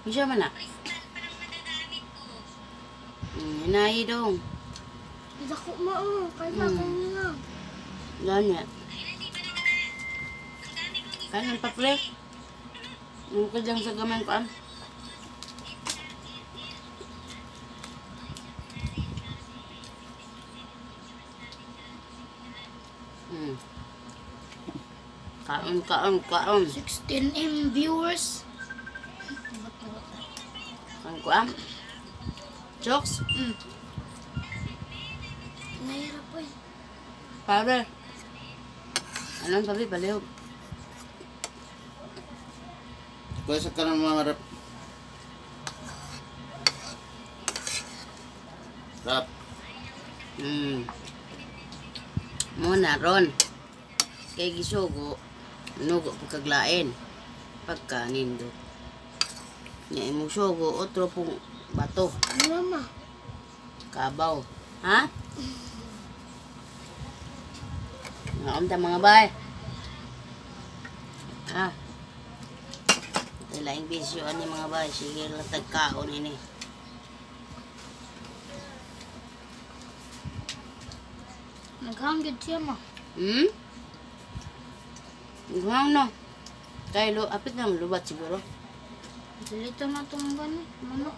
Unsa man na? Hinayi dong. Dako mo, kaya kanya. Gani. Kanon pa pre. Yung ka dyan sa gamay ko ah. Kaon, kaon, kaon. 16M viewers. Kaon ko ah. Jokes? Nahirap po eh. Pare. Anong sabi? Palihog. Kuya sa kanang mga rap. Rap. Muna ron. Kay gisugo, nugo pagkaglain. Pagka nindot. Nya imong sugo, otro pong bato. Ano mama? Kabaw. Ha? Ngaon ta mga bay. Ha? Ito laing bisyo ani mga bay. Sige lang tagkaon ini. Naghanggid siya ma. Naghang no. Kay lo, apit na lubat siguro. Dilito na itong gani. Manok.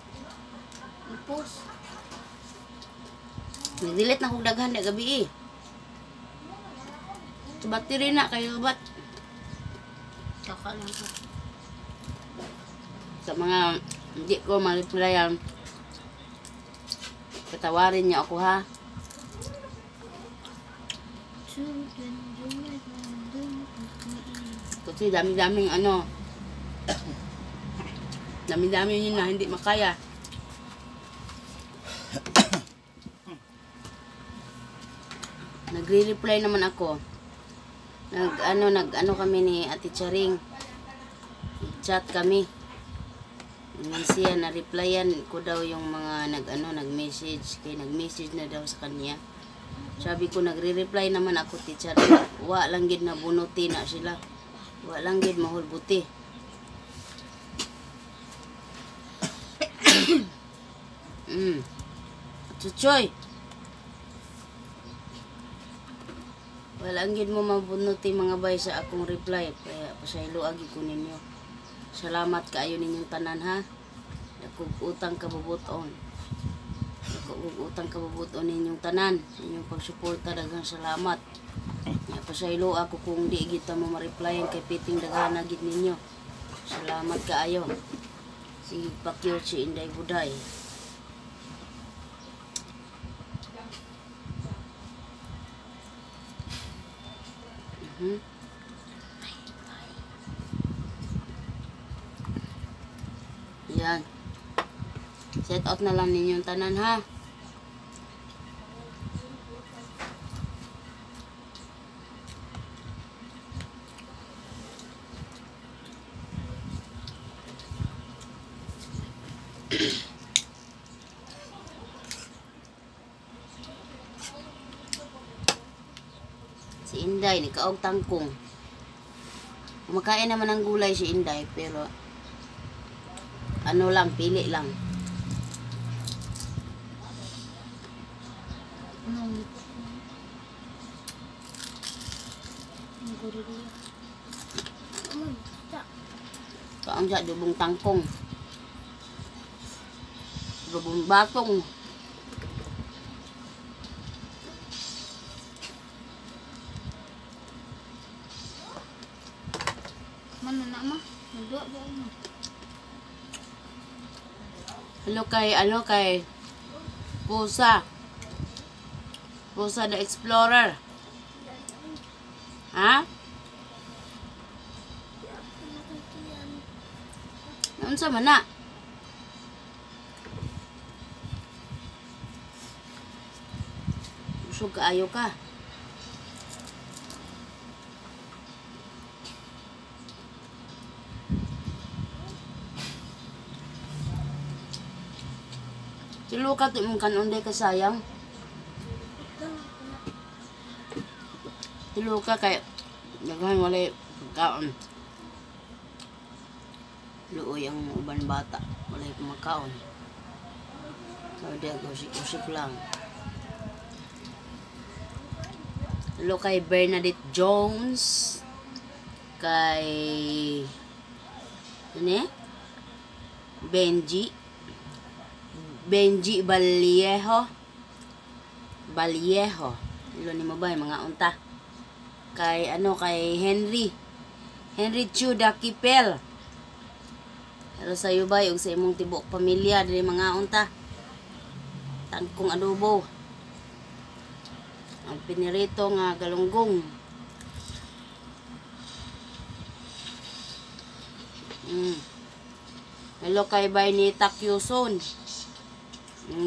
I-post. Nag-delete na kong daghan na gabi eh. Sa battery na, kayo lubat. Saka lang ko. Sa mga hindi ko ma-replyan, patawarin niyo ako ha. Kasi dami-daming ano, dami-dami yun na hindi makaya. Nagre-reply naman ako. Nag-ano kami ni Ate Charing. Chat kami. Nang siya na-replyan ko daw yung mga nag-message, kay nag-message na daw sa kanya. Sabi ko nagre-reply naman ako, Ate Charing. Wa lang gid na bunuti na sila. Wa lang gid mahulbuti. Chuchoy. Wala ang gid mo mabunuti mga bay sa akong reply. Kaya pasaylo agi ko ninyo. Salamat kaayo ninyong tanan ha. Dakog utang kabubuton. Dakog utang kabubuton ninyong tanan. Sa inyong pagsuporta, daghang salamat. Kaya pasaylo ako kung di gid ta mo ma-replyan kay piting daghana gid ninyo. Salamat kaayo. Sige pakyo si Inday Buday. Yan. Set out na lang ninyong tanan ha. Si Inday, nikaog tangkong. Kumakain naman ng gulay si Inday, pero ano lang, pili lang. Kaon siya, dubong tangkong. Dubong batong. Mana na ma? Nagduwa ba mo? Hello kay, ano kay Pusa. Pusa the Explorer. Ha? Unsa man na? Busog kaayo ka. Tulo ka to imong kanon day kasayang. Tulo ka kay daghan walay pagkaon. Luoy ang uban bata, walay kumakaon. So di usik-usik lang. Hello kay Bernadette Jones, kay ano eh? Benji Benji Vallejo Vallejo. Hello ni mo ba mga unta? Kay ano, kay Henry Henry Chu Dakipel. Hello sa iyo bay ug sa imong tibuok pamilya diri mga unta. Tangkong adobo. Ang pinirito nga galunggong. Hello kay bay ni Takyuson.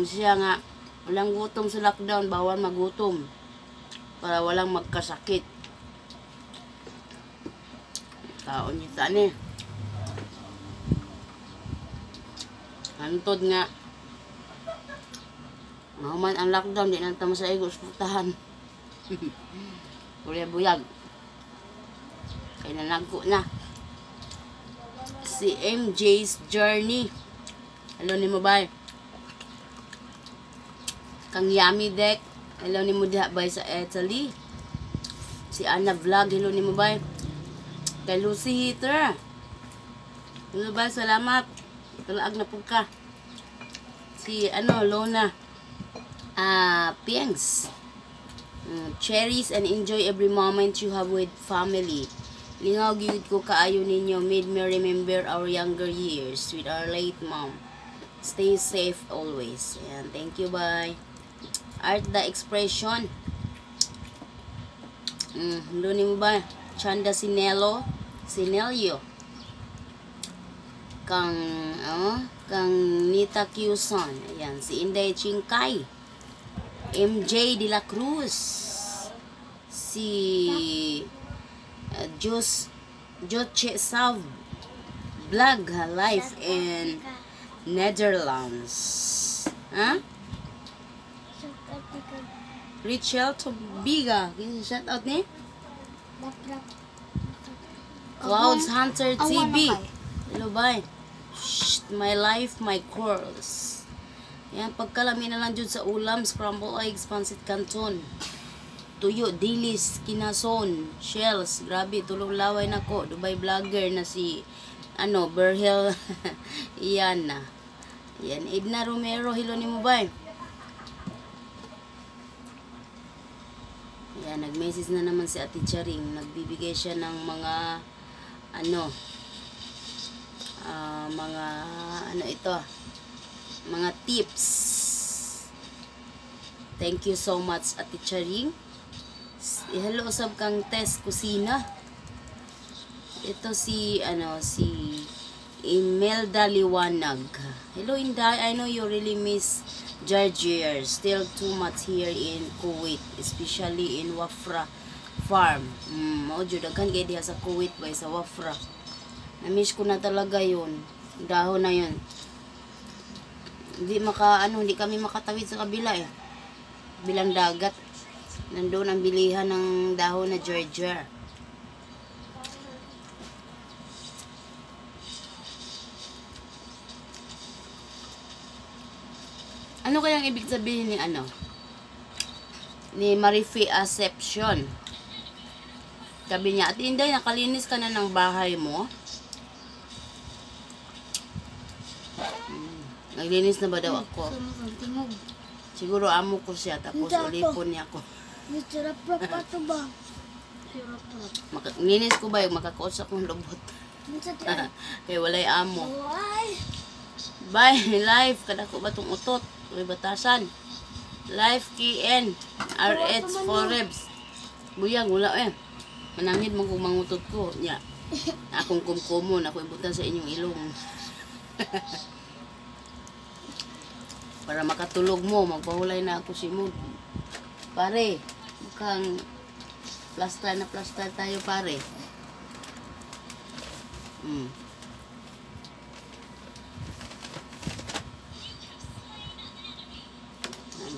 Siya nga walang gutom sa lockdown, bawal magutom para walang magkasakit. Kaon niya tani. Hantod nga mahuman ang lockdown, di na ta masaigo sa putahan. Kuya buyag. Kay nanagko na. Si MJ's Journey. Hello ni mo bay. Kang Yummy Deck. Hello ni mo diha bay sa Italy. Si Anna Vlog. Hello ni mo bay. Kay Lucy Heater. Hello bay, salamat. Tulaag na pud ka. Si ano, Lona. Piengs. Cherish and enjoy every moment you have with family. Lingaw gyud ko kaayo ninyo. Made me remember our younger years with our late mom. Stay safe always. And thank you, bye. Art the expression. Hello ni mo ba? Chanda Sinelo. Sinelio. Kang, oh, kang Nita Quezon. Ayan, si Inday Chinkay. MJ De La Cruz. Si Jos Joche Sav Vlog Life in Netherlands. Ha? Richel Tobiga. Shout out ni? Clouds Hunter TV. Hello, bye. Shh, my life, my curls. Yan, pagkalami na lang dyan sa ulam, scrambled eggs, pancit canton, tuyo, dilis, kinason, shells, grabe, tulong laway na ko. Dubai vlogger na si, ano, Berhel, iyan na. Yan, Edna Romero, hello ni mo ba? Yan, nag-message na naman si Ate Charing. Nagbibigay siya ng mga, ano, mga, ano ito, mga tips. Thank you so much, Ate Charing. Hello, usab kang Tess Kusina. Ito si, ano, si Imelda Liwanag. Hello, Inday. I know you really miss Georgia. Still too much here in Kuwait, especially in Wafra Farm. Mao jud daghan kay diha sa Kuwait bay sa Wafra. Na-miss ko na talaga yun. Dahon na yun. Hindi maka, ano, hindi kami makatawid sa kabila eh. Bilang dagat. Nandun ang bilihan ng dahon na Georgia. Ano kayang ibig sabihin ni ano? Ni Marife Acepcion. Sabi niya, Ate Inday, nakalinis ka na ng bahay mo? Naglinis na ba daw ako? Siguro amo ko siya, tapos ulipon niya ako. Linis ko ba yung makakuot sa akong lubot? Kaya walay amo. Bye, life. Kadako ba itong utot? May batasan. Life KN RH Forebs. Buyag, wala eh. Manangid mo kung mangutot ko. Nya. Akong kumkumon. Ako ibutan sa inyong ilong. Para makatulog mo, magpahulay na ako si Mood. Pare, mukhang plastar na plastar tayo, pare.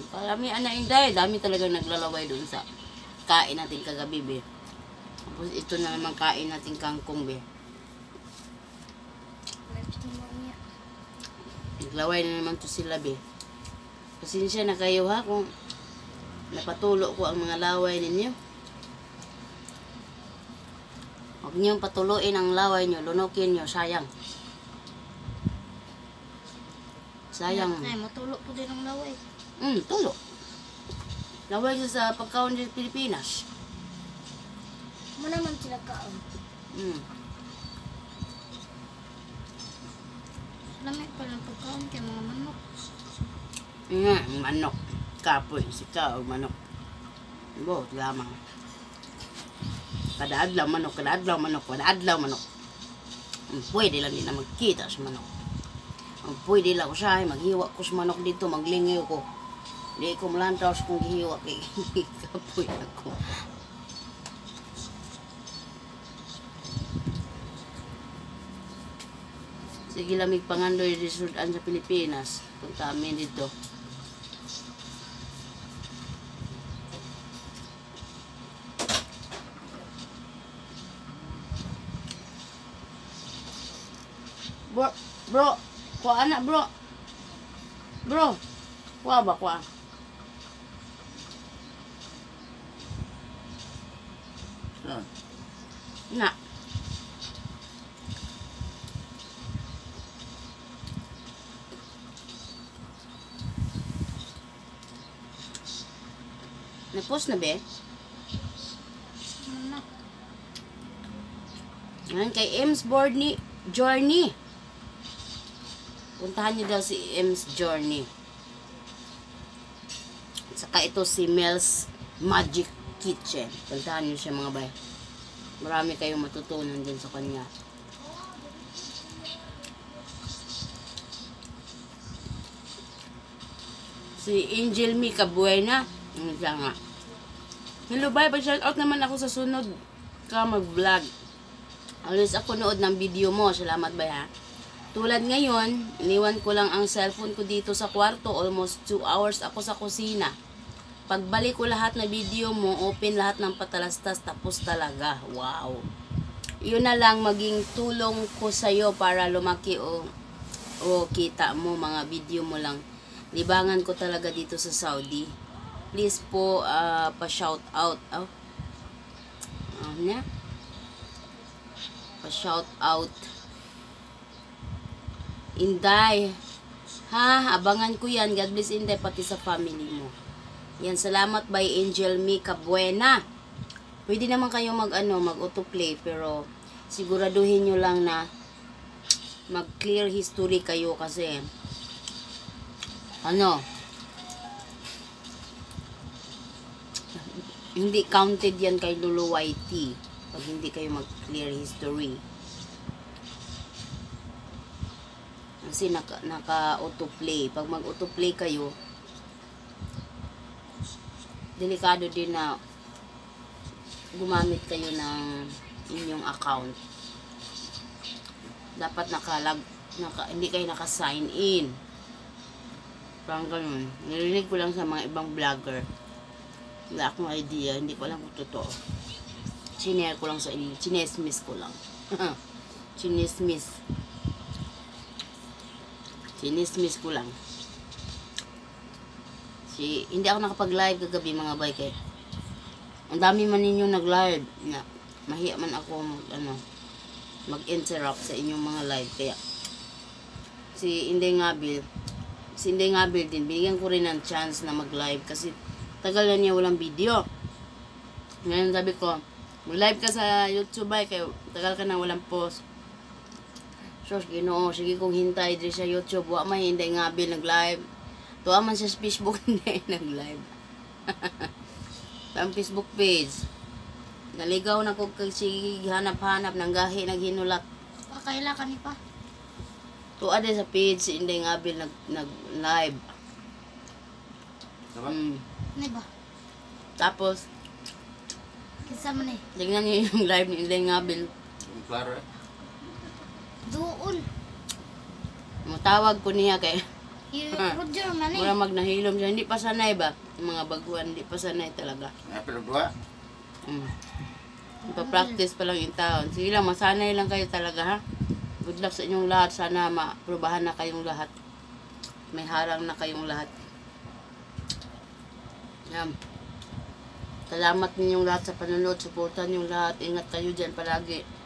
Parami, ana Inday, dami talagang naglalaway dun sa kain natin kagabi, be. Tapos ito na naman kain natin kangkong, be. Niya. Naglaway na naman to sila, be. Pasensya na kayo ha kung napatulo ko ang mga laway ninyo. Huwag niyong patuloyin ang laway niyo, lunukin niyo, sayang. Sayang. Ay, matulo po din ang laway. Tulo. Laway siya sa pagkaon sa Pilipinas. Mo naman sila kaon. Lamig pa lang pagkaon kay mga manok. Nga, manok. Kapoy, sika o manok. Buot lamang. Kada adlaw manok, kada adlaw manok, kada adlaw manok. Ang pwede lang din na magkita sa manok. Ang pwede lang usahay, maghiwa ko sa manok dito, maglingiw ko. Di ko malantaw sa kong gihiwa kay kapoy ako. Sige lamig pangandoy di sudan sa Pilipinas. Punta amin dito. Bro, bro, kuha na bro. Bro, kuha ba kuha? Saan? Na. Nag-post na be? Ano na? Ngayon kay Ems Board ni Journey. Puntahan niyo daw si Ems Journey. At saka ito si Mel's Magic Kitchen. Puntahan niyo siya mga bay. Marami kayong matutunan din sa kanya. Si Angel Mika Buena. Ano siya nga? Hello, bye. Pa-shout out naman ako sa sunod ka mag-vlog. Always ako nood ng video mo. Salamat, bay ha. Tulad ngayon, iniwan ko lang ang cellphone ko dito sa kwarto. Almost 2 hours ako sa kusina. Pagbalik ko lahat na video mo, open lahat ng patalastas, tapos talaga. Wow. Yun na lang maging tulong ko sa'yo para lumaki o kita mo mga video mo lang. Libangan ko talaga dito sa Saudi. Please po, pa-shout out. Oh. Ano na? Pa-shout out. Inday. Ha, abangan ko yan. God bless Inday, pati sa family mo. Yan, salamat by Angel Mika Buena. Pwede naman kayo mag-autoplay, pero siguraduhin nyo lang na mag-clear history kayo kasi ano, hindi counted yan kay Lulu YT pag hindi kayo mag-clear history. Kasi naka-autoplay. Pag mag-autoplay kayo, delikado din na gumamit kayo ng inyong account. Dapat hindi kayo naka-sign in. Parang ganun. Narinig ko lang sa mga ibang vlogger. Wala akong idea. Hindi ko alam kung totoo. Sinare ko lang sa inyo. Chinesmis ko lang. Chinesmis. Chinesmis ko lang. Hindi ako nakapag-live kagabi mga bay kay ang dami man ninyo nag-live. Na, mahiya man ako mag-interrupt sa inyong mga live. Kaya si Inday Ngabil din, binigyan ko rin ng chance na mag-live kasi tagal na niya walang video. Ngayon sabi ko, mag-live ka sa YouTube ay, kaya tagal ka na walang post. So, Ginoo, sige kong hintay diri sa YouTube, wa may Inday Ngabil nag-live. Tuwa man sa Facebook hindi nag-live. Ang Facebook page. Naligaw na ko kay sige hanap-hanap ng gahi naghinulat. Pakaila ka ni pa. Tuwa din sa page si Inday Ngabil nag-live. Diba? Ano ba? Tapos, Kinsa man eh. tingnan niyo yung live ni Inday Ngabil. Yung klaro eh. Duol. Mutawag ko niya kay Roger man eh. mura magnahilom siya. Hindi pa sanay ba? Yung mga baguhan, hindi pa sanay talaga. Ay, pero dua. Pa-practice pa lang yung taon. Sige lang, masanay lang kayo talaga ha. Good luck sa inyong lahat. Sana maaprubahan na kayong lahat. May harang na kayong lahat. Yan. Salamat ninyong lahat sa panonood. Suportahan ninyong lahat. Ingat kayo dyan palagi.